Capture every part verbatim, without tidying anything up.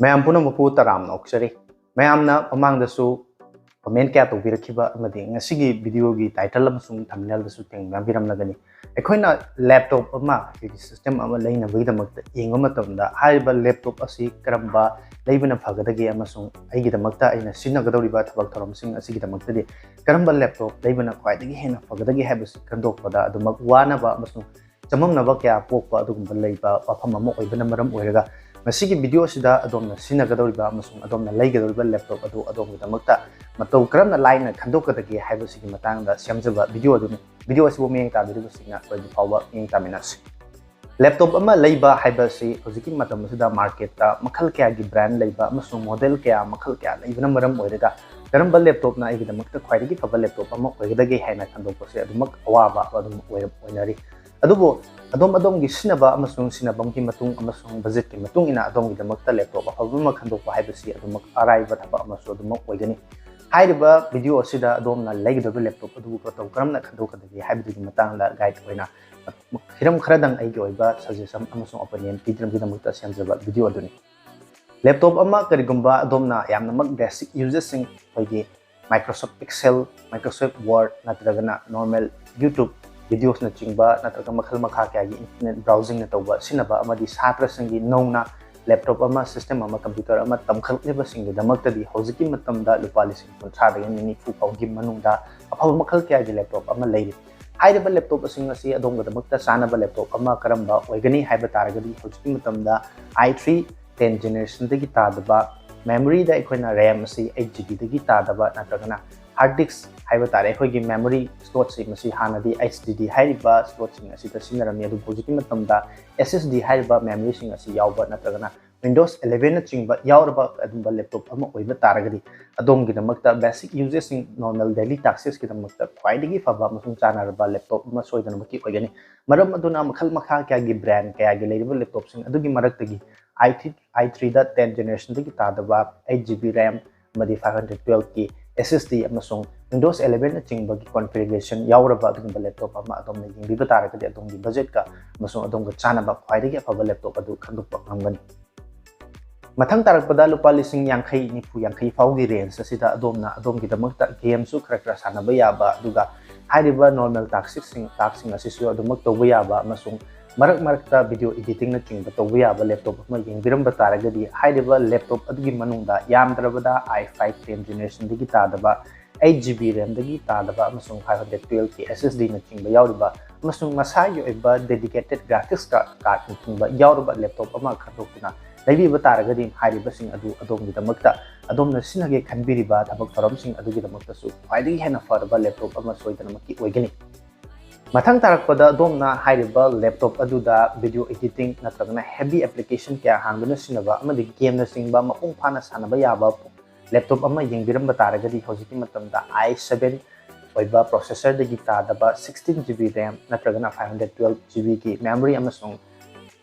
ꯃꯌꯥꯝ ꯄꯨꯝꯅꯃꯛꯄꯨ ꯇꯔꯥꯝꯅ ꯑꯣꯛꯆꯔꯤ꯫ ꯃꯌꯥꯝꯅ ꯃꯃꯥꯡꯗꯁꯨ comment ꯀꯌꯥ ꯇꯧꯕꯤꯔꯛꯈꯤꯕ ꯑꯃꯗꯤ ꯉꯁꯤꯒꯤ videoꯒꯤ title ꯑꯃꯁꯨꯡ thumbnailꯗꯁꯨ ꯊꯦꯡꯅꯕꯤꯔꯝꯂꯒꯅꯤ꯫ ꯑꯩꯈꯣꯏꯅ laptop ꯑꯃ, ꯑꯩꯈꯣꯏꯒꯤ system ꯑꯃ ꯂꯩꯅꯕꯒꯤꯗꯃꯛꯇ ꯌꯦꯡꯕ ꯃꯇꯝꯗ ꯍꯥꯏꯔꯤꯕ laptop ꯑꯁꯤ ꯀꯔꯝꯕ ꯂꯩꯕꯅ ꯐꯒꯗꯒꯦ ꯑꯃꯁꯨꯡ ꯑꯩꯒꯤꯗꯃꯛꯇ ꯑꯩꯅ ꯁꯤꯖꯤꯟꯅꯒꯗꯧꯔꯤꯕ ꯊꯕꯛ ꯊꯧꯔꯝꯁꯤꯡ ꯑꯁꯤꯒꯤꯗꯃꯛꯇꯗꯤ ꯀꯔꯝꯕ laptop ꯂꯩꯕꯅ ꯈ꯭ꯋꯥꯏꯗꯒꯤ ꯍꯦꯟꯅ ꯐꯒꯗꯒꯦ ꯍꯥꯏꯕꯁꯤ ꯈꯟꯗꯣꯛꯄꯗ ꯑꯗꯨꯃꯛ ꯋꯥꯅꯕ ꯑꯃꯁꯨꯡ ꯆꯃꯝꯅꯕ ꯀꯌꯥ ꯄꯣꯛꯄ ꯑꯗꯨꯒꯨꯝꯕ ꯂꯩꯕ ꯋꯥꯐꯝ ꯑꯃ ꯑꯣꯏꯕꯅ ꯃꯔꯝ ꯑꯣꯏꯔꯒ ꯉꯁꯤꯒꯤ video ꯑꯁꯤꯗ ꯑꯗꯣꯝꯅ ꯁꯤꯖꯤꯟꯅꯒꯗꯧꯔꯤꯕ ꯑꯃꯁꯨꯡ ꯑꯗꯣꯝꯅ ꯂꯩꯒꯗꯧꯔꯤꯕ laptop ꯑꯗꯨ ꯑꯗꯣꯝꯒꯤꯗꯃꯛꯇ ꯃꯇꯧ ꯀꯔꯝꯅ ꯂꯥꯏꯅ ꯈꯟꯗꯣꯛꯀꯗꯒꯦ ꯍꯥꯏꯕꯁꯤꯒꯤ ꯃꯇꯥꯡꯗ ꯁꯦꯝꯖꯕ video ꯑꯗꯨꯅꯤ꯫ Video ꯑꯁꯤꯕꯨ ꯃꯤꯠꯌꯦꯡ ꯇꯥꯕꯤꯔꯤꯕꯁꯤꯡꯅ ꯂꯣꯏꯕ ꯐꯥꯎꯕ ꯃꯤꯠꯌꯦꯡ ꯇꯥꯃꯤꯟꯅꯁꯤ꯫ Laptop ꯑꯃ ꯂꯩꯕ ꯍꯥꯏꯕꯁꯤ ꯍꯧꯖꯤꯛꯀꯤ ꯃꯇꯝ ꯑꯁꯤꯗ marketꯇ ꯃꯈꯜ ꯀꯌꯥꯒꯤ brand ꯂꯩꯕ ꯑꯃꯁꯨꯡ model ꯀꯌꯥ, ꯃꯈꯜ ꯀꯌꯥ ꯂꯩꯕꯅ ꯃꯔꯝ ꯑꯣꯏꯔꯒ ꯀꯔꯝꯕ laptopꯅ ꯑꯩꯒꯤꯗꯃꯛꯇ ꯈ꯭ꯋꯥꯏꯗꯒꯤ ꯐꯕ laptop ꯑꯃ ꯑꯣꯏꯒꯗꯒꯦ ꯍꯥꯏꯅ ꯈꯟꯗꯣꯛꯄꯁꯦ ꯑꯗꯨꯃꯛ ꯑꯋꯥꯕ ꯑꯗꯨꯝ ꯑꯣꯏꯔ-, ꯑꯣꯏꯅꯔꯤ꯫ ꯑꯗꯨꯕꯨ ꯑꯗꯣꯝ ꯑꯗꯣꯝꯒꯤ ꯁꯤꯖꯤꯟꯅꯕ ꯑꯃꯁꯨꯡ ꯁꯤꯖꯤꯟꯅꯐꯝꯒꯤ ꯃꯇꯨꯡ ꯑꯃꯁꯨꯡ budgetꯀꯤ ꯃꯇꯨꯡ ꯏꯟꯅ ꯑꯗꯣꯝꯒꯤꯗꯃꯛꯇ laptop ꯑꯐꯕ ꯑꯃ ꯈꯟꯗꯣꯛꯄ ꯍꯥꯏꯕꯁꯤ ꯑꯗꯨꯃꯛ ꯑꯔꯥꯏꯕ ꯊꯕꯛ ꯑꯃꯁꯨ ꯑꯗꯨꯃꯛ ꯑꯣꯏꯒꯅꯤ꯫ ꯍꯥꯏꯔꯤꯕ video ꯑꯁꯤꯗ ꯑꯗꯣꯝꯅ ꯂꯩꯒꯗꯧꯔꯤꯕ laptop ꯑꯗꯨꯕꯨ ꯃꯇꯧ ꯀꯔꯝꯅ ꯈꯟꯗꯣꯛꯀꯗꯒꯦ ꯍꯥꯏꯕꯗꯨꯒꯤ ꯃꯇꯥꯡꯗ guide ꯑꯣꯏꯅ ꯍꯤꯔꯝ ꯈꯔꯗꯪ ꯑꯩꯒꯤ ꯑꯣꯏꯕ suggestion ꯑꯃꯁꯨꯡ opinion ꯄꯤꯗꯅꯕꯒꯤꯗꯃꯛꯇ ꯁꯦꯝꯖꯕ video ꯑꯗꯨꯅꯤ꯫ Laptop ꯑꯃ ꯀꯔꯤꯒꯨꯝꯕ ꯑꯗꯣꯝꯅ ꯌꯥꯝꯅꯃꯛ basic useꯁꯤꯡ, ꯑꯩꯈꯣꯏꯒꯤ Microsoft Excel, Microsoft Word ꯅꯠꯇ꯭ꯔꯒꯅ normal YouTube videosꯅꯆꯤꯡꯕ ꯅꯠꯇ꯭ꯔꯒ ꯃꯈꯜ ꯃꯈꯥ ꯀꯌꯥꯒꯤ internet browsingꯅ ꯇꯧꯕ ꯁꯤꯖꯤꯟꯅꯕ ꯑꯃꯗꯤ ꯁꯥꯇ꯭ꯔꯁꯤꯡꯒꯤ ꯅꯧꯅ laptop ꯑꯃ, system ꯑꯃ, computer ꯑꯃ ꯇꯝꯈꯠꯂꯛꯂꯤꯕꯁꯤꯡꯒꯤꯗꯃꯛꯇꯗꯤ ꯍꯧꯖꯤꯛꯀꯤ ꯃꯇꯝꯗ ꯂꯨꯄꯥ ꯂꯤꯁꯤꯡ ꯀꯨꯟꯊ꯭ꯔꯥꯗꯒꯤ ꯅꯤꯐꯨ ꯐꯥꯎꯒꯤ ꯃꯅꯨꯡꯗ ꯑꯐꯕ ꯃꯈꯜ ꯀꯌꯥꯒꯤ laptop ꯑꯃ ꯂꯩꯔꯤ꯫ ꯍꯥꯏꯔꯤꯕ laptop ꯑꯁꯤꯡ ꯑꯁꯤ ꯑꯗꯣꯝꯒꯤꯗꯃꯛꯇ ꯆꯥꯅꯕ laptop ꯑꯃ ꯀꯔꯝꯕ ꯑꯣꯏꯒꯅꯤ ꯍꯥꯏꯕ ꯇꯥꯔꯒꯗꯤ ꯍꯧꯖꯤꯛꯀꯤ ꯃꯇꯝꯗ i three ten generationꯗꯒꯤ ꯇꯥꯗꯕ, memoryꯗ ꯑꯩꯈꯣꯏꯅ RAM ꯑꯁꯤ eight GBꯗꯒꯤ ꯇꯥꯗꯕ ꯅꯠꯇ꯭ꯔꯒꯅ hard disk ꯍꯥꯏꯕ ꯇꯥꯔꯦ, ꯑꯩꯈꯣꯏꯒꯤ memory slotꯁꯤ ꯃꯁꯤ ꯍꯥꯟꯅꯗꯤ HDD ꯍꯥꯏꯔꯤꯕ slotꯁꯤꯡ ꯑꯁꯤꯗ ꯁꯤꯖꯤꯟꯅꯔꯝꯃꯤ, ꯑꯗꯨꯕꯨ ꯍꯧꯖꯤꯛꯀꯤ ꯃꯇꯝꯗ SSD ꯍꯥꯏꯔꯤꯕ memoryꯁꯤꯡ ꯑꯁꯤ ꯌꯥꯎꯕ ꯅꯠꯇ꯭ꯔꯒꯅ Windows elevenꯅꯆꯤꯡꯕ ꯌꯥꯎꯔꯕ ꯑꯗꯨꯝꯕ laptop ꯑꯃ ꯑꯣꯏꯕ ꯇꯥꯔꯒꯗꯤ ꯑꯗꯣꯝꯒꯤꯗꯃꯛꯇ basic useꯁꯤꯡ, normal daily taskꯁꯀꯤꯗꯃꯛꯇ ꯈ꯭ꯋꯥꯏꯗꯒꯤ ꯐꯕ ꯑꯃꯁꯨꯡ ꯆꯥꯟꯅꯔꯕ laptop ꯑꯃ ꯁꯣꯏꯗꯅꯃꯛꯀꯤ ꯑꯣꯏꯒꯅꯤ꯫ ꯃꯔꯝ ꯑꯗꯨꯅ ꯃꯈꯜ ꯃꯈꯥ ꯀꯌꯥꯒꯤ brand ꯀꯌꯥꯒꯤ ꯂꯩꯔꯤꯕ laptopꯁꯤꯡ ꯑꯗꯨꯒꯤ ꯃꯔꯛꯇꯒꯤ i three, i threeꯗ ten generationꯗꯒꯤ ꯇꯥꯗꯕ eight GB RAM ꯑꯃꯗꯤ five hundred twelveꯀꯤ SSD ꯑꯃꯁꯨꯡ Windows elevenꯅꯆꯤꯡꯕꯒꯤ configuration ꯌꯥꯎꯔꯕ ꯑꯗꯨꯒꯨꯝꯕ laptop ꯑꯃ ꯑꯗꯣꯝꯅ ꯌꯦꯡꯕꯤꯕ ꯇꯥꯔꯒꯗꯤ ꯑꯗꯣꯝꯒꯤ budgetꯀ ꯑꯃꯁꯨꯡ ꯑꯗꯣꯝꯒ ꯆꯥꯟꯅꯕ ꯈ꯭ꯋꯥꯏꯗꯒꯤ ꯑꯐꯕ laptop ꯑꯗꯨ ꯈꯪꯗꯣꯛꯄ ꯉꯝꯒꯅꯤ꯫ ꯃꯊꯪ ꯇꯥꯔꯛꯄꯗ ꯂꯨꯄꯥ ꯂꯤꯁꯤꯡ ꯌꯥꯡꯈꯩ, ꯅꯤꯐꯨ, ꯌꯥꯡꯈꯩ ꯐꯥꯎꯒꯤ ꯔꯦꯟꯖ ꯑꯁꯤꯗ ꯑꯗꯣꯝꯅ ꯑꯗꯣꯝꯒꯤꯗꯃꯛꯇ ꯒꯦꯝꯁꯨ ꯈꯔ ꯈꯔ ꯁꯥꯟꯅꯕ ꯌꯥꯕ, ꯑꯗꯨꯒ ꯍꯥꯏꯔꯤꯕ ꯅꯣꯔꯃꯦꯜ ꯇꯥꯛꯁꯤꯛꯁꯤꯡ ꯇꯥꯛꯁꯤꯡ ꯑꯁꯤꯁꯨ ꯑꯗꯨꯃꯛ ꯇꯧꯕ ꯌꯥꯕ ꯑꯃꯁꯨꯡ ꯃꯔꯛ ꯃꯔꯛꯇ ꯚꯤꯗꯤꯑꯣ ꯏꯗꯤꯇꯤꯡꯅꯆꯤꯡꯕ ꯇꯧꯕ ꯌꯥꯕ ꯂꯦꯞꯇꯣꯞ ꯑꯃ ꯌꯦꯡꯕꯤꯔꯝꯕ ꯇꯥꯔꯒꯗꯤ, ꯍꯥꯏꯔꯤꯕ ꯂꯦꯞꯇꯣꯞ ꯑꯗꯨꯒꯤ ꯃꯅꯨꯡꯗ ꯌꯥꯝꯗ꯭ꯔꯕꯗ ꯑꯥꯏ ꯐꯥꯏꯚ ꯇꯦꯟ ꯖꯦꯅꯦꯔꯦꯁꯟꯗꯒꯤ ꯇꯥꯗꯕ, ꯑꯩꯠ ꯖꯤ ꯕꯤ ꯔꯦꯝꯗꯒꯤ ꯇꯥꯗꯕ ꯑꯃꯁꯨꯡ ꯐꯥꯏꯚ ꯍꯟꯗ꯭ꯔꯦꯠ ꯇꯨꯋꯦꯜꯐꯀꯤ ꯑꯦꯁ ꯑꯦꯁ ꯗꯤꯅꯆꯤꯡꯕ ꯌꯥꯎꯔꯤꯕ ꯑꯃꯁꯨꯡ ꯃꯁꯥꯒꯤ ꯑꯣꯏꯕ ꯗꯦꯗꯤꯀꯦꯇꯦꯠ ꯒ꯭ꯔꯥꯐꯤꯛꯁ ꯀꯥꯔꯗꯅꯆꯤꯡꯕ ꯌꯥꯎꯔꯕ ꯂꯦꯞꯇꯣꯞ ꯑꯃ ꯈꯟꯗꯣꯛꯇꯨꯅ ꯂꯩꯕꯤꯕ ꯇꯥꯔꯒꯗꯤ, ꯍꯥꯏꯔꯤꯕꯁꯤꯡ ꯑꯗꯨ ꯑꯗꯣꯝꯒꯤꯗꯃꯛꯇ, ꯑꯗꯣꯝꯅ ꯁꯤꯖꯤꯟꯅꯒꯦ ꯈꯟꯕꯤꯔꯤꯕ ꯊꯕꯛ ꯊꯧꯔꯝꯁꯤꯡ ꯑꯗꯨꯒꯤꯗꯃꯛꯇꯁꯨ ꯈ꯭ꯋꯥꯏꯗꯒꯤ ꯍꯦꯟꯅ ꯐꯔꯕ ꯂꯦꯞꯇꯣꯞ ꯑꯃ ꯁꯣꯏꯗꯅꯃꯛꯀꯤ ꯑꯣꯏꯒꯅꯤ꯫ ꯃꯊꯪ ꯇꯥꯔꯛꯄꯗ ꯑꯗꯣꯝꯅ ꯍꯥꯏꯔꯤꯕ ꯂꯦꯞꯇꯣꯞ ꯑꯗꯨꯗ ꯚꯤꯗꯤꯑꯣ ꯏꯗꯤꯇꯤꯡ ꯅꯠꯇ꯭ꯔꯒꯅ ꯍꯦꯚꯤ ꯑꯦꯄ꯭ꯂꯤꯀꯦꯁꯟ ꯀꯌꯥ ꯍꯥꯡꯗꯨꯅ ꯁꯤꯖꯤꯟꯅꯕ ꯑꯃꯗꯤ ꯒꯦꯝꯅꯆꯤꯡꯕ ꯃꯄꯨꯡ ꯐꯥꯅ ꯁꯥꯟꯅꯕ ꯌꯥꯕ ꯂꯦꯞꯇꯣꯞ ꯑꯃ ꯌꯦꯡꯕꯤꯔꯝꯕ ꯇꯥꯔꯒꯗꯤ, ꯍꯧꯖꯤꯛꯀꯤ ꯃꯇꯝꯗ ꯑꯥꯏ ꯁꯚꯦꯟ ꯑꯣꯏꯕ ꯄ꯭ꯔꯣꯁꯦꯁꯔꯗꯒꯤ ꯇꯥꯗꯕ, ꯁꯤꯛꯁꯇꯤꯟ ꯖꯤ ꯕꯤ ꯔꯦꯝ ꯅꯠꯇ꯭ꯔꯒꯅ ꯐꯥꯏꯚ ꯍꯟꯗ꯭ꯔꯦꯠ ꯇꯨꯋꯦꯜꯐ ꯖꯤ ꯕꯤꯒꯤ ꯃꯦꯃꯣꯔꯤ ꯑꯃꯁꯨꯡ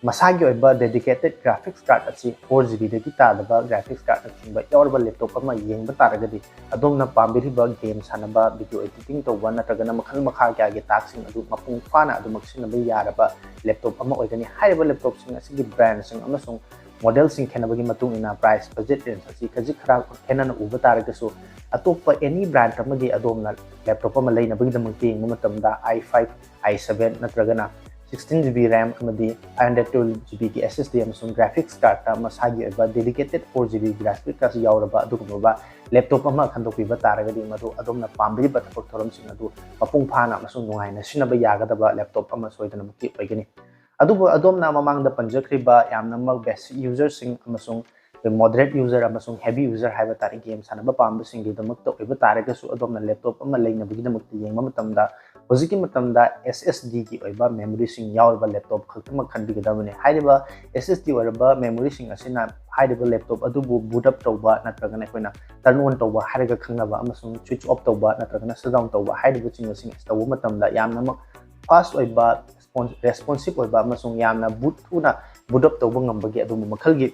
ꯃꯁꯥꯒꯤ ꯑꯣꯏꯕ ꯗꯦꯗꯤꯀꯦꯇꯦꯠ ꯒ꯭ꯔꯥꯐꯤꯛꯁ ꯀꯥꯔꯗ ꯑꯁꯤ ꯐꯣꯔ ꯖꯤ ꯕꯤꯗꯒꯤ ꯇꯥꯗꯕ ꯒ꯭ꯔꯥꯐꯤꯛꯁ ꯀꯥꯔꯗꯅꯆꯤꯡꯕ ꯌꯥꯎꯔꯕ ꯂꯦꯞꯇꯣꯞ ꯑꯃ ꯌꯦꯡꯕ ꯇꯥꯔꯒꯗꯤ, ꯑꯗꯣꯝꯅ ꯄꯥꯝꯕꯤꯔꯤꯕ ꯒꯦꯝ ꯁꯥꯟꯅꯕ, ꯚꯤꯗꯤꯑꯣ ꯏꯗꯤꯇꯤꯡ ꯇꯧꯕ ꯅꯠꯇ꯭ꯔꯒꯅ ꯃꯈꯜ ꯃꯈꯥ ꯀꯌꯥꯒꯤ ꯇꯥꯛꯁꯤꯡ ꯑꯗꯨ ꯃꯄꯨꯡ ꯐꯥꯅ ꯑꯗꯨꯃꯛ ꯁꯤꯖꯤꯟꯅꯕ ꯌꯥꯔꯕ ꯂꯦꯞꯇꯣꯞ ꯑꯃ ꯑꯣꯏꯒꯅꯤ꯫ ꯍꯥꯏꯔꯤꯕ ꯂꯦꯞꯇꯣꯞꯁꯤꯡ ꯑꯁꯤꯒꯤ ꯕ꯭ꯔꯥꯟꯁꯤꯡ ꯑꯃꯁꯨꯡ ꯃꯣꯗꯦꯜꯁꯤꯡ ꯈꯦꯠꯅꯕꯒꯤ ꯃꯇꯨꯡ ꯏꯟꯅ ꯄ꯭ꯔꯥꯏꯁ ꯕꯖꯦꯠ ꯔꯦꯟꯖ ꯑꯁꯤ ꯈꯖꯤꯛ ꯈꯔ ꯈꯦꯠꯅꯅ ꯎꯕ ꯇꯥꯔꯒꯁꯨ, ꯑꯇꯣꯞꯄ ꯑꯦꯅꯤ ꯕ꯭ꯔꯥꯟ ꯑꯃꯒꯤ ꯑꯗꯣꯝꯅ ꯂꯦꯞꯇꯣꯞ ꯑꯃ ꯂꯩꯅꯕꯒꯤꯗꯃꯛꯇ ꯌꯦꯡꯕ ꯃꯇꯝꯗ, ꯑꯥꯏ ꯐꯥꯏꯚ, ꯑꯥꯏ ꯁꯚꯦꯟ ꯅꯠꯇ꯭ꯔꯒꯅ ꯁꯤꯛꯁꯇꯤꯟ ꯖꯤ ꯕꯤ ꯔꯦꯝ ꯑꯃꯗꯤ ꯐꯥꯏꯚ ꯍꯟꯗ꯭ꯔꯦꯠ ꯇꯨꯋꯦꯜꯐ ꯖꯤ ꯕꯤꯒꯤ ꯑꯦꯁ ꯑꯦꯁ ꯗꯤ ꯑꯃꯁꯨꯡ ꯒ꯭ꯔꯥꯐꯤꯛꯁ ꯀꯥꯔꯗꯇ ꯃꯁꯥꯒꯤ ꯑꯣꯏꯕ dedicated four G B graphics ꯀꯥꯔꯗꯁꯨ ꯌꯥꯎꯔꯕ ꯑꯗꯨꯒꯨꯝꯂꯕ ꯂꯦꯞꯇꯣꯞ ꯑꯃ ꯈꯟꯗꯣꯛꯄꯤꯕ ꯇꯥꯔꯒꯗꯤ, ꯃꯗꯨ ꯑꯗꯣꯝꯅ ꯄꯥꯝꯕꯤꯔꯤꯕ ꯊꯕꯛ ꯊꯧꯔꯝꯁꯤꯡ ꯑꯗꯨ ꯃꯄꯨꯡ ꯐꯥꯅ ꯑꯃꯁꯨꯡ ꯅꯨꯡꯉꯥꯏꯅ ꯁꯤꯖꯤꯟꯅꯕ ꯌꯥꯒꯗꯕ ꯂꯦꯞꯇꯣꯞ ꯑꯃ ꯁꯣꯏꯗꯅꯃꯛꯀꯤ ꯑꯣꯏꯒꯅꯤ꯫ ꯑꯗꯨꯕꯨ ꯑꯗꯣꯝꯅ ꯃꯃꯥꯡꯗ ꯄꯟꯖꯈ꯭ꯔꯤꯕ ꯌꯥꯝꯅꯃꯛ ꯕꯦꯁꯤꯛ ꯌꯨꯖꯔꯁꯤꯡ ꯑꯃꯁꯨꯡ ꯃꯣꯗꯔꯦꯠ ꯌꯨꯖꯔ ꯑꯃꯁꯨꯡ ꯍꯦꯚꯤ ꯌꯨꯖꯔ ꯍꯥꯏꯕ ꯇꯥꯔꯦ, ꯒꯦꯝ ꯁꯥꯟꯅꯕ ꯄꯥꯝꯕꯁꯤꯡꯒꯤꯗꯃꯛꯇ ꯑꯣꯏꯕ ꯇꯥꯔꯒꯁꯨ, ꯑꯗꯣꯝꯅ ꯂꯦꯞꯇꯣꯞ ꯑꯃ ꯂꯩꯅꯕꯒꯤꯗꯃꯛꯇ ꯌꯦꯡꯕ ꯃꯇꯝꯗ, ꯍꯧꯖꯤꯛꯀꯤ ꯃꯇꯝꯗ ꯑꯦꯁ ꯑꯦꯁ ꯗꯤꯒꯤ ꯑꯣꯏꯕ ꯃꯦꯃꯣꯔꯤꯁꯤꯡ ꯌꯥꯎꯔꯕ ꯂꯦꯞꯇꯣꯞ ꯈꯛꯇꯃꯛ ꯈꯟꯕꯤꯒꯗꯕꯅꯤ꯫ ꯍꯥꯏꯔꯤꯕ ꯑꯦꯁ ꯑꯦꯁ ꯗꯤ ꯑꯣꯏꯔꯕ ꯃꯦꯃꯣꯔꯤꯁꯤꯡ ꯑꯁꯤꯅ ꯍꯥꯏꯔꯤꯕ ꯂꯦꯞꯇꯣꯞ ꯑꯗꯨꯕꯨ ꯕꯨꯠ ꯑꯞ ꯇꯧꯕ ꯅꯠꯇ꯭ꯔꯒꯅ ꯑꯩꯈꯣꯏꯅ ꯇꯔꯟ ꯑꯣꯟ ꯇꯧꯕ ꯍꯥꯏꯔꯒ ꯈꯪꯅꯕ ꯑꯃꯁꯨꯡ ꯁ꯭ꯋꯤꯆ ꯑꯣꯐ ꯇꯧꯕ ꯅꯠꯇ꯭ꯔꯒꯅ ꯁꯠ ꯗꯥꯎꯟ ꯇꯧꯕ ꯍꯥꯏꯔꯤꯕꯁꯤꯡ ꯑꯁꯤ ꯇꯧꯕ ꯃꯇꯝꯗ ꯌꯥꯝꯅꯃꯛ ꯐꯥꯁ ꯑꯣꯏꯕ, ꯔꯦꯁꯄꯣꯟꯁꯤꯞ ꯑꯣꯏꯕ ꯑꯃꯁꯨꯡ ꯌꯥꯝꯅ ꯕꯨꯠ ꯊꯨꯅ ꯕꯨꯠ ꯑꯞ ꯇꯧꯕ ꯉꯝꯕꯒꯤ ꯑꯗꯨꯒꯨꯝꯕ ꯃꯈꯜꯒꯤ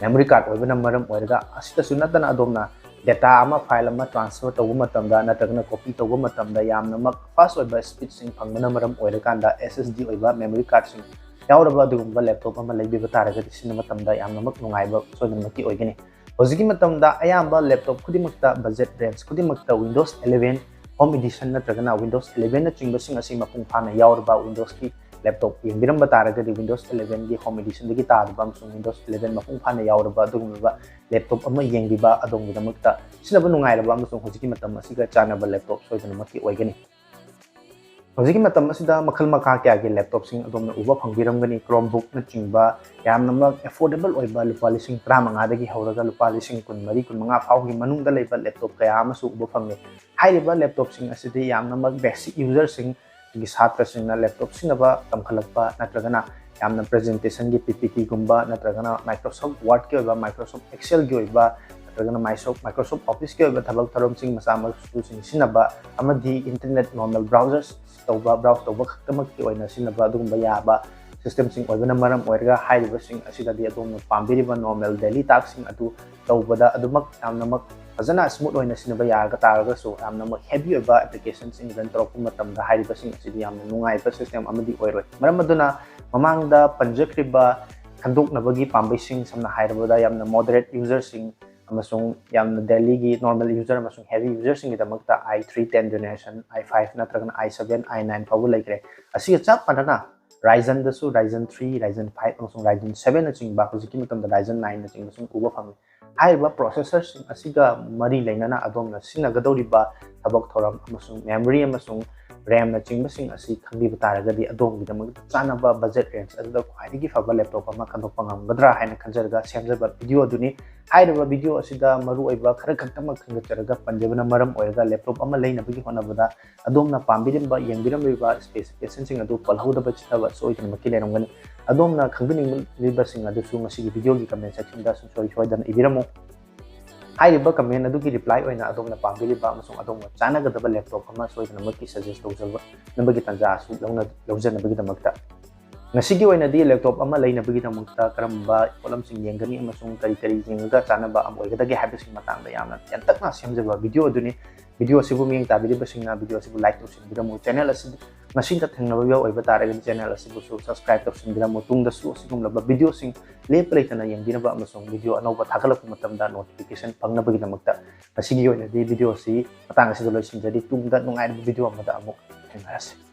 ꯃꯦꯃꯣꯔꯤ ꯀꯥꯔꯗ ꯑꯣꯏꯕꯅ ꯃꯔꯝ ꯑꯣꯏꯔꯒ, ꯑꯁꯤꯇꯁꯨ ꯅꯠꯇꯅ ꯑꯗꯣꯝꯅ ꯗꯦꯇꯥ ꯑꯃ, ꯐꯥꯏꯜ ꯑꯃ ꯇ꯭ꯔꯥꯟꯁꯐꯔ ꯇꯧꯕ ꯃꯇꯝꯗ ꯅꯠꯇ꯭ꯔꯒꯅ ꯀꯣꯄꯤ ꯇꯧꯕ ꯃꯇꯝꯗ ꯌꯥꯝꯅꯃꯛ ꯐꯥꯁ ꯑꯣꯏꯕ ꯁ꯭ꯄꯤꯗꯁꯤꯡ ꯐꯪꯕꯅ ꯃꯔꯝ ꯑꯣꯏꯔꯀꯥꯟꯗ, ꯑꯦꯁ ꯑꯦꯁ ꯗꯤ ꯑꯣꯏꯕ ꯃꯦꯃꯣꯔꯤ ꯀꯥꯔꯗꯁꯤꯡ ꯌꯥꯎꯔꯕ ꯑꯗꯨꯒꯨꯝꯕ ꯂꯦꯞꯇꯣꯞ ꯑꯃ ꯂꯩꯕꯤꯕ ꯇꯥꯔꯒꯗꯤ ꯁꯤꯖꯤꯟꯅꯕ ꯃꯇꯝꯗ ꯌꯥꯝꯅꯃꯛ ꯅꯨꯡꯉꯥꯏꯕ ꯁꯣꯏꯗꯅꯃꯛꯀꯤ ꯑꯣꯏꯒꯅꯤ꯫ ꯍꯧꯖꯤꯛꯀꯤ ꯃꯇꯝꯗ ꯑꯌꯥꯝꯕ ꯂꯦꯞꯇꯣꯞ ꯈꯨꯗꯤꯡꯃꯛꯇ, ꯕꯖꯦꯠ ꯔꯦꯟꯖ ꯈꯨꯗꯤꯡꯃꯛꯇ Windows eleven Home Edition ꯅꯠꯇ꯭ꯔꯒꯅ Windows eleven ꯅꯆꯤꯡꯕꯁꯤꯡ ꯑꯁꯤ ꯃꯄꯨꯡ ꯐꯥꯅ ꯌꯥꯎꯔꯕ Windows ꯀꯤ ꯂꯦꯞꯇꯣꯞ ꯌꯦꯡꯕꯤꯔꯝꯕ ꯇꯥꯔꯒꯗꯤ Windows eleven ꯒꯤ Home Edition ꯗꯒꯤ ꯇꯥꯗꯕ ꯑꯃꯁꯨꯡ Windows eleven ꯃꯄꯨꯡ ꯐꯥꯅ ꯌꯥꯎꯔꯕ ꯑꯗꯨꯒꯨꯝꯂꯕ ꯂꯦꯞꯇꯣꯞ ꯑꯃ ꯌꯦꯡꯕꯤꯕ ꯑꯗꯣꯝꯒꯤꯗꯃꯛꯇ ꯁꯤꯖꯤꯟꯅꯕ ꯅꯨꯡꯉꯥꯏꯔꯕ ꯑꯃꯁꯨꯡ ꯍꯧꯖꯤꯛꯀꯤ ꯃꯇꯝ ꯑꯁꯤꯒ ꯆꯥꯟꯅꯕ ꯂꯦꯞꯇꯣꯞ ꯁꯣꯏꯗꯅꯃꯛꯀꯤ ꯑꯣꯏꯒꯅꯤ꯫ ꯍꯧꯖꯤꯛꯀꯤ ꯃꯇꯝ ꯑꯁꯤꯗ ꯃꯈꯜ ꯃꯈꯥ ꯀꯌꯥꯒꯤ ꯂꯦꯞꯇꯣꯞꯁꯤꯡ ꯑꯗꯣꯝꯅ ꯎꯕ ꯐꯪꯕꯤꯔꯝꯒꯅꯤ꯫ Chromebook ꯅꯆꯤꯡꯕ ꯌꯥꯝꯅꯃꯛ affordable ꯑꯣꯏꯕ ꯂꯨꯄꯥ ꯂꯤꯁꯤꯡ ꯇꯔꯥꯃꯉꯥꯗꯒꯤ ꯍꯧꯔꯒ ꯂꯨꯄꯥ ꯂꯤꯁꯤꯡ ꯀꯨꯟꯃꯔꯤ, ꯀꯨꯟꯃꯉꯥ ꯐꯥꯎꯒꯤ ꯃꯅꯨꯡꯗ ꯂꯩꯕ ꯂꯦꯞꯇꯣꯞ ꯀꯌꯥ ꯑꯃꯁꯨ ꯎꯕ ꯐꯪꯂꯦ꯫ ꯍꯥꯏꯔꯤꯕ ꯂꯦꯞꯇꯣꯞꯁꯤꯡ ꯑꯁꯤꯗꯤ ꯌꯥꯝꯅꯃꯛ basic userꯁꯤꯡ, ꯑꯩꯈꯣꯏꯒꯤ ꯁꯥꯇ꯭ꯔꯁꯤꯡꯅ ꯂꯦꯞꯇꯣꯞ ꯁꯤꯖꯤꯟꯅꯕ ꯇꯝꯈꯠꯂꯛꯄ ꯅꯠꯇ꯭ꯔꯒꯅ ꯌꯥꯝꯅ presentation ꯒꯤ P P T ꯒꯨꯝꯕ ꯅꯠꯇ꯭ꯔꯒꯅ Microsoft Word ꯀꯤ ꯑꯣꯏꯕ, Microsoft Excel ꯒꯤ ꯑꯣꯏꯕ ꯅꯠꯇ꯭ꯔꯒꯅ Microsoft, Microsoft Office ꯀꯤ ꯑꯣꯏꯕ ꯊꯕꯛ ꯊꯧꯔꯝꯁꯤꯡ ꯃꯆꯥ ꯃꯁꯨꯁꯤꯡ ꯁꯤꯖꯤꯟꯅꯕ ꯑꯃꯗꯤ internet normal browsers ꯇꯧꯕ, browse ꯇꯧꯕ ꯈꯛꯇꯃꯛꯀꯤ ꯑꯣꯏꯅ ꯁꯤꯖꯤꯟꯅꯕ ꯑꯗꯨꯒꯨꯝꯕ ꯌꯥꯕ systemꯁꯤꯡ ꯑꯣꯏꯕꯅ ꯃꯔꯝ ꯑꯣꯏꯔꯒ ꯍꯥꯏꯔꯤꯕꯁꯤꯡ ꯑꯁꯤꯗꯗꯤ ꯑꯗꯣꯝꯅ ꯄꯥꯝꯕꯤꯔꯤꯕ normal daily taskꯁꯤꯡ ꯑꯗꯨ ꯇꯧꯕꯗ ꯑꯗꯨꯃꯛ ꯌꯥꯝꯅꯃꯛ ꯐꯖꯅ smooth ꯑꯣꯏꯅ ꯁꯤꯖꯤꯟꯅꯕ ꯌꯥꯔꯒ ꯇꯥꯔꯒꯁꯨ ꯌꯥꯝꯅꯃꯛ heavy ꯑꯣꯏꯕ applicationꯁꯤꯡ run ꯇꯧꯔꯛꯄ ꯃꯇꯝꯗ ꯍꯥꯏꯔꯤꯕꯁꯤꯡ ꯑꯁꯤꯗꯤ ꯌꯥꯝꯅ ꯅꯨꯡꯉꯥꯏꯕ system ꯑꯃꯗꯤ ꯑꯣꯏꯔꯣꯏ꯫ ꯃꯔꯝ ꯑꯗꯨꯅ ꯃꯃꯥꯡꯗ ꯄꯟꯖꯈ꯭ꯔꯤꯕ ꯈꯟꯗꯣꯛꯅꯕꯒꯤ ꯄꯥꯝꯕꯩꯁꯤꯡ, ꯁꯝꯅ ꯍꯥꯏꯔꯕꯗ ꯌꯥꯝꯅ moderate userꯁꯤꯡ ꯑꯃꯁꯨꯡ ꯌꯥꯝꯅ dailyꯒꯤ normal user ꯑꯃꯁꯨꯡ heavy userꯁꯤꯡꯒꯤꯗꯃꯛꯇ i three ten generation, i five ꯅꯠꯇ꯭ꯔꯒꯅ i seven, i nine ꯐꯥꯎꯕ ꯂꯩꯈ꯭ꯔꯦ꯫ ꯑꯁꯤꯒ ꯆꯞ ꯃꯥꯟꯅꯅ Ryzenꯗꯁꯨ Ryzen three, Ryzen five ꯑꯃꯁꯨꯡ Ryzen seven ꯅꯆꯤꯡꯕ, ꯍꯧꯖꯤꯛꯀꯤ ꯃꯇꯝꯗ Ryzen nine ꯅꯆꯤꯡꯕꯁꯨ ꯎꯕ ꯐꯪꯂꯤ꯫ ꯍꯥꯏꯔꯤꯕ processorꯁꯤꯡ ꯑꯁꯤꯒ ꯃꯔꯤ ꯂꯩꯅꯅ ꯑꯗꯣꯝꯅ ꯁꯤꯖꯤꯟꯅꯒꯗꯧꯔꯤꯕ ꯊꯕꯛ ꯊꯧꯔꯝ ꯑꯃꯁꯨꯡ memory ꯑꯃꯁꯨꯡ RAM ꯅꯆꯤꯡꯕꯁꯤꯡ ꯑꯁꯤ ꯈꯪꯕꯤꯕ ꯇꯥꯔꯒꯗꯤ ꯑꯗꯣꯝꯒꯤꯗꯃꯛꯇ ꯆꯥꯅꯕ budget range ꯑꯗꯨꯗ ꯈ꯭ꯋꯥꯏꯗꯒꯤ ꯐꯕ ꯂꯦꯞꯇꯣꯞ ꯑꯃ ꯈꯟꯗꯣꯛꯄ ꯉꯝꯒꯗ꯭ꯔꯥ ꯍꯥꯏꯅ ꯈꯟꯖꯔꯒ ꯁꯦꯝꯖꯕ video ꯑꯗꯨꯅꯤ꯫ ꯍꯥꯏꯔꯤꯕ video ꯑꯁꯤꯗ ꯃꯔꯨꯑꯣꯏꯕ ꯈꯔ ꯈꯛꯇꯃꯛ ꯈꯟꯒꯠꯆꯔꯒ ꯄꯟꯖꯕꯅ ꯃꯔꯝ ꯑꯣꯏꯔꯒ ꯂꯦꯞꯇꯣꯞ ꯑꯃ ꯂꯩꯅꯕꯒꯤ ꯍꯣꯠꯅꯕꯗ ꯑꯗꯣꯝꯅ ꯄꯥꯝꯕꯤꯔꯝꯕ, ꯌꯦꯡꯕꯤꯔꯝꯂꯤꯕ specificationꯁꯤꯡ ꯑꯗꯨ ꯄꯜꯍꯧꯗꯕ ꯆꯤꯠꯇꯕ ꯁꯣꯏꯗꯅꯃꯛꯀꯤ ꯂꯩꯔꯝꯒꯅꯤ꯫ ꯑꯗꯣꯝꯅ ꯈꯪꯕꯤꯅꯤꯡꯂꯤꯕꯁꯤꯡ ꯑꯗꯨꯁꯨ ꯉꯁꯤꯒꯤ videoꯒꯤ comment sectionꯗ ꯁꯨꯡꯁꯣꯏ ꯁꯣꯏꯗꯅ ꯏꯕꯤꯔꯝꯃꯨ꯫ ꯍꯥꯏꯔꯤꯕ comment ꯑꯗꯨꯒꯤ reply ꯑꯣꯏꯅ ꯑꯗꯣꯝꯅ ꯄꯥꯝꯕꯤꯔꯤꯕ ꯑꯃꯁꯨꯡ ꯑꯗꯣꯝꯒ ꯆꯥꯟꯅꯒꯗꯕ ꯂꯦꯞꯇꯣꯞ ꯑꯃ ꯁꯣꯏꯗꯅꯃꯛꯀꯤ suggest ꯇꯧꯖꯅꯕꯒꯤ ꯇꯥꯟꯖꯥ ꯑꯁꯤ ꯂꯧꯅ-, ꯂꯧꯖꯅꯕꯒꯤꯗꯃꯛꯇ꯫ ꯉꯁꯤꯒꯤ ꯑꯣꯏꯅꯗꯤ ꯂꯦꯞꯇꯣꯞ ꯑꯃ ꯂꯩꯅꯕꯒꯤꯗꯃꯛꯇ ꯀꯔꯝꯕ ꯄꯣꯠꯂꯝꯁꯤꯡ ꯌꯦꯡꯒꯅꯤ ꯑꯃꯁꯨꯡ ꯀꯔꯤ ꯀꯔꯤ ꯌꯦꯡꯉꯒ ꯆꯥꯟꯅꯕ ꯑꯃ ꯑꯣꯏꯒꯗꯒꯦ ꯍꯥꯏꯕꯁꯤꯒꯤ ꯃꯇꯥꯡꯗ ꯌꯥꯝꯅ ꯇꯦꯟꯇꯛꯅ ꯁꯦꯝꯖꯕ video ꯑꯗꯨꯅꯤ꯫ Video ꯑꯁꯤꯕꯨ ꯃꯤꯠꯌꯦꯡ ꯇꯥꯕꯤꯔꯤꯕꯁꯤꯡꯅ video ꯑꯁꯤꯕꯨ like ꯇꯧꯁꯤꯟꯕꯤꯔꯝꯃꯨ꯫ Channel ꯑꯁꯤ ꯉꯁꯤꯇ ꯊꯦꯡꯅꯕ ꯚꯤꯗꯤꯑꯣ ꯑꯣꯏꯕ ꯇꯥꯔꯒꯗꯤ ꯆꯦꯅꯦꯜ ꯑꯁꯤꯕꯨꯁꯨ ꯁꯕꯁꯀ꯭ꯔꯥꯏꯕ ꯇꯧꯁꯤꯟꯕꯤꯔꯝꯃꯨ꯫ ꯇꯨꯡꯗꯁꯨ ꯑꯁꯤꯒꯨꯝꯂꯕ ꯚꯤꯗꯤꯑꯣꯁꯤꯡ ꯂꯦꯞꯄ ꯂꯩꯇꯅ ꯌꯦꯡꯕꯤꯅꯕ ꯑꯃꯁꯨꯡ ꯚꯤꯗꯤꯑꯣ ꯑꯅꯧꯕ ꯊꯥꯒꯠꯂꯛꯄ ꯃꯇꯝꯗ ꯅꯣꯇꯤꯐꯤꯀꯦꯁꯟ ꯐꯪꯅꯕꯒꯤꯗꯃꯛꯇ ꯉꯁꯤꯒꯤ ꯑꯣꯏꯅꯗꯤ ꯚꯤꯗꯤꯑꯣ ꯑꯁꯤ ꯃꯇꯥꯡ ꯑꯁꯤꯗ ꯂꯣꯏꯁꯤꯟꯖꯔꯤ꯫ ꯇꯨꯡꯗ ꯅꯨꯡꯉꯥꯏꯔꯕ ꯚꯤꯗꯤꯑꯣ ꯑꯃꯗ ꯑꯃꯨꯛ ꯊꯦꯡꯅꯔꯁꯤ꯫